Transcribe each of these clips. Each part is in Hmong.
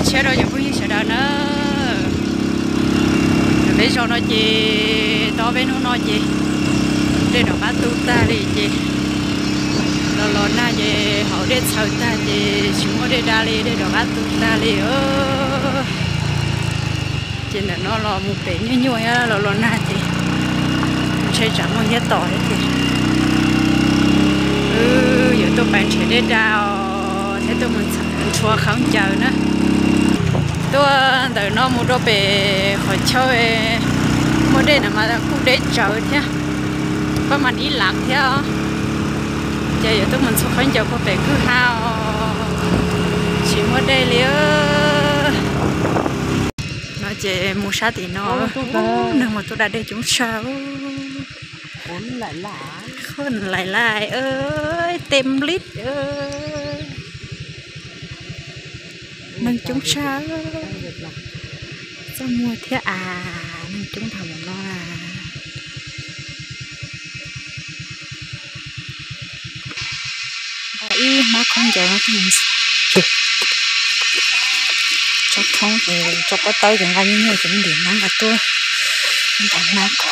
Tshaj rau cov phooj ywg sawv daws na, peb zos no ces tau peb hnub no ces dej rov qab tu tag li ces los los nag ces hauv dej txhaws tag ces tsis muaj dej da li, dej rov qab tu tag li. Ces ntawm no los mus pem nyuaj nyuaj thiab, los los nag ces ntshe tsam muaj nyiaj tom thiab ces wb yuav tuaj pais nrhiav dej da os, thiab tuaj mus ntxhua khaub ncaws na. Tuaj ntawm no mus rau pem qhov chaw muaj dej na mas kuj deb tsawv thiab, pab mas ib lam thiab os. Ces yuav tuaj mus ntxhua khaub ncaws puag pem kwj ha os, tsis muaj dej li. No ces mus sab tim no, neeg mus tuaj da dej coob tshaj. Lais lais, tej nplib, neeg coob tshaj. Txaj muag thiab as, neeg coob dhau mus no. Nqa ib hmab khaub ncaws no, tso thoob ces tso pob tawb ces nqa nyuaj nyuaj ces ntim hmab nqa tuaj nqa hmab ko.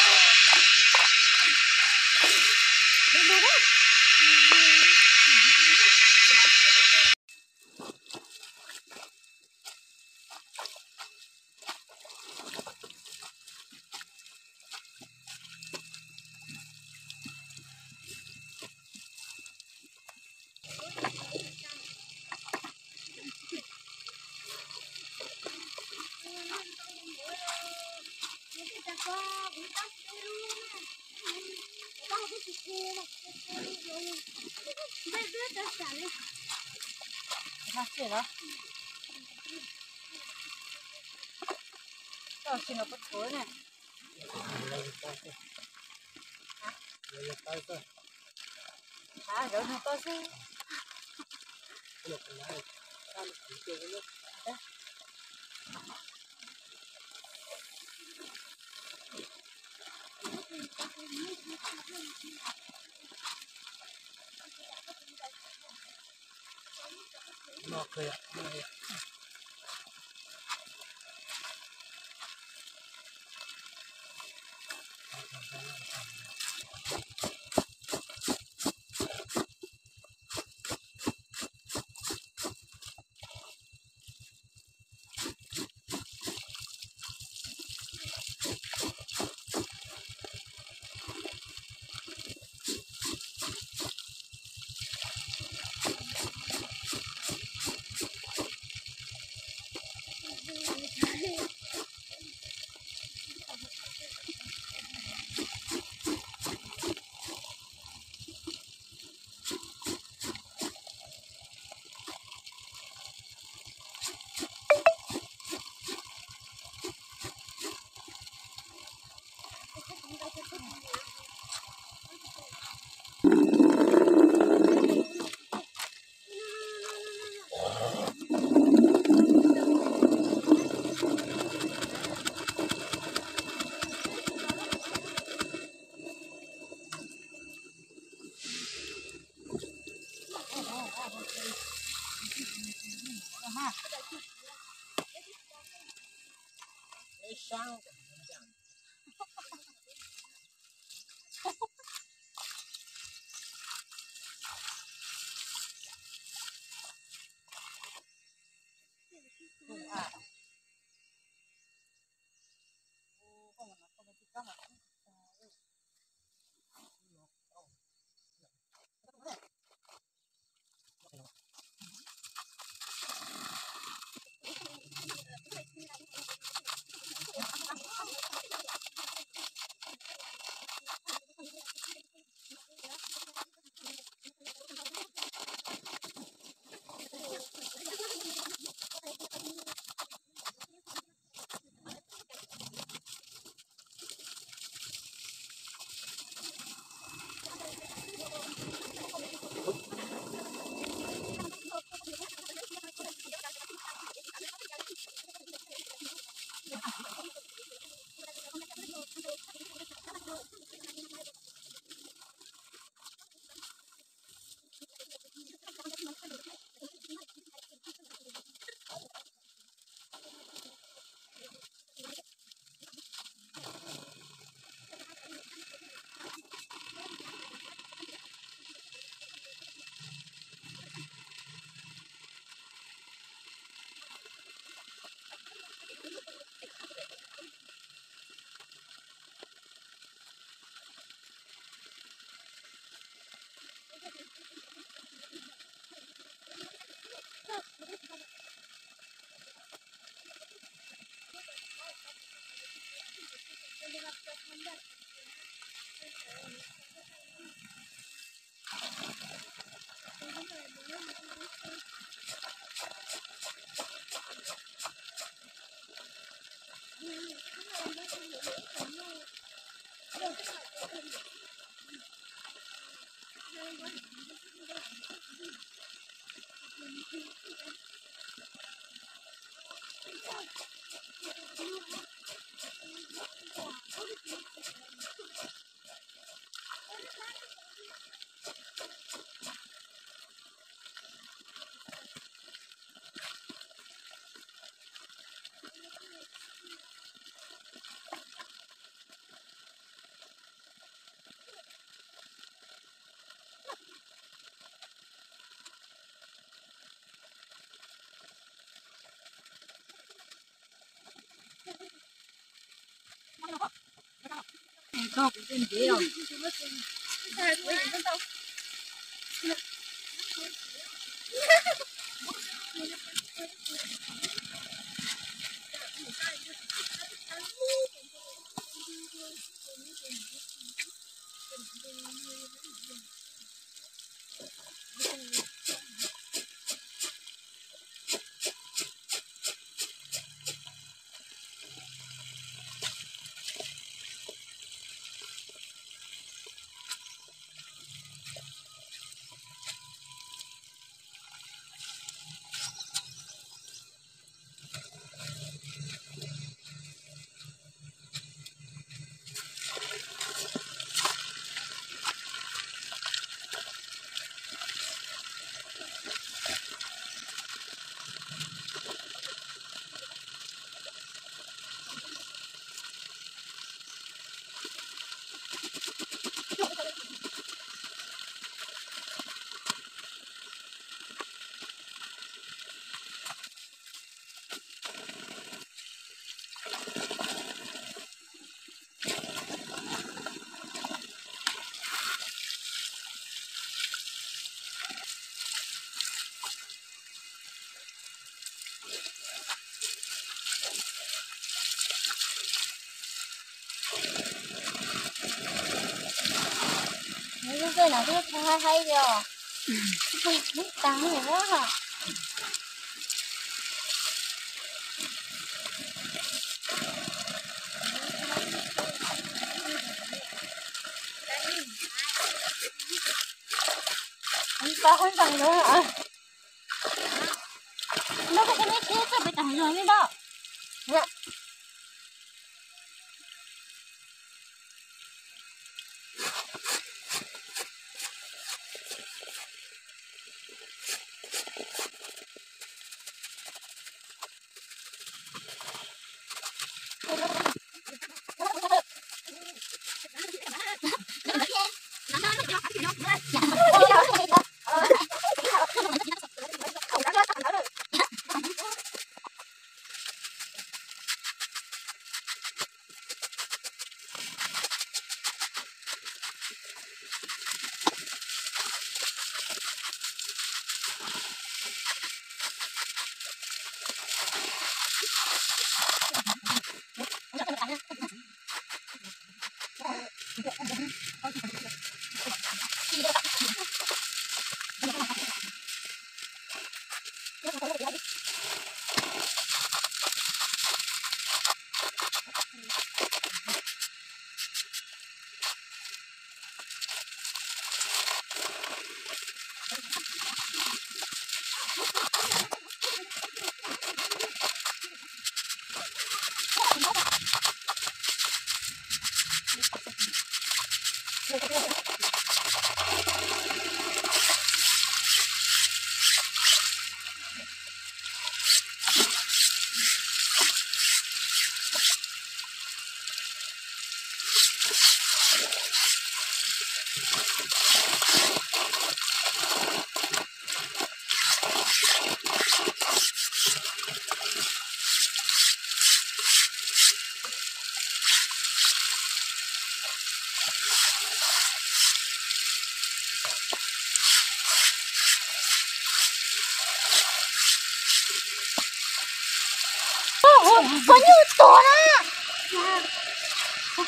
Lub nplej no twb haib haib li os. Tag li os. Tau qhov ntawd, neb txawj pem tas zog li ntawd. Poj nyuj tuag na.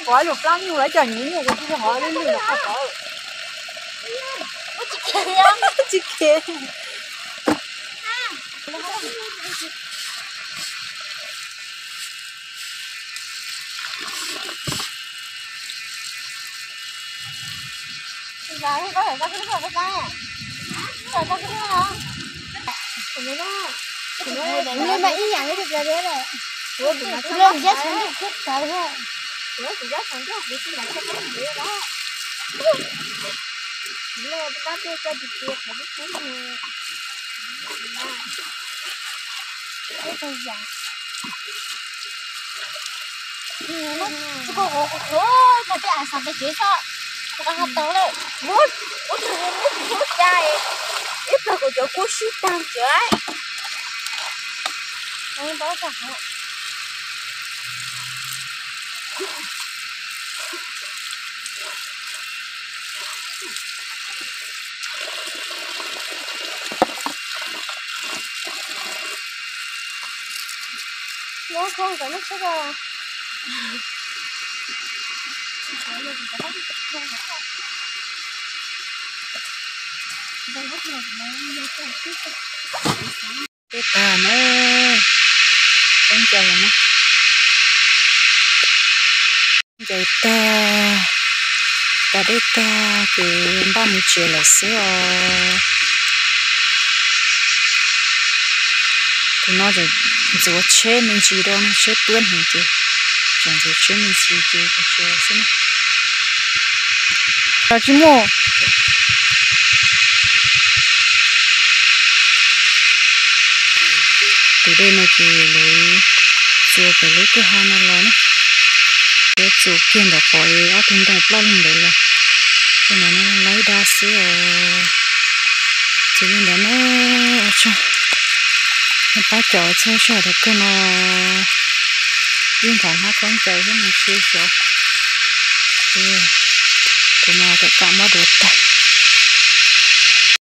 Pov lus plab nyuj lawm cov nyuj nyuj kuv tsis hov lub lwj los qhov tod. Tsis khev. Mas ib yam li tus plas dej lawm. Tus plas dej txhav nrauj kawg. Tsis khev. Kuv kuv kuv kuv no tej a xav pem kev xwb. Kuv ho tau lawm. Muab, ua tug muab kuv hlub cas, ib pliag kuv cov kua sib tag tsev. Dej tag na, khaub ncaws na, ncaws tag, tas dej tag ces npaj mus tsev lawm xwb os. Tus no ntxuav tsheb me ntsis rau no, tsheb tuab heev ces tseem ntxuav tsheb me ntsis ces mus tsev lawm xwb na. Los tsis muaj. Tus dej no ces lawv txuas pem lub kwj ha no los na, lawv txuas kiag ntawm qhov ob tug ntoo ploj lug ntawd los, tej no laib dab xwb os. Ces li ntawd na, ua tsaug nej pab caum txog sij hawm thaum kawg no, ib nrad hlab khaub ncaws thiab no sib xyov, kuv mas kam kam muab duav tag.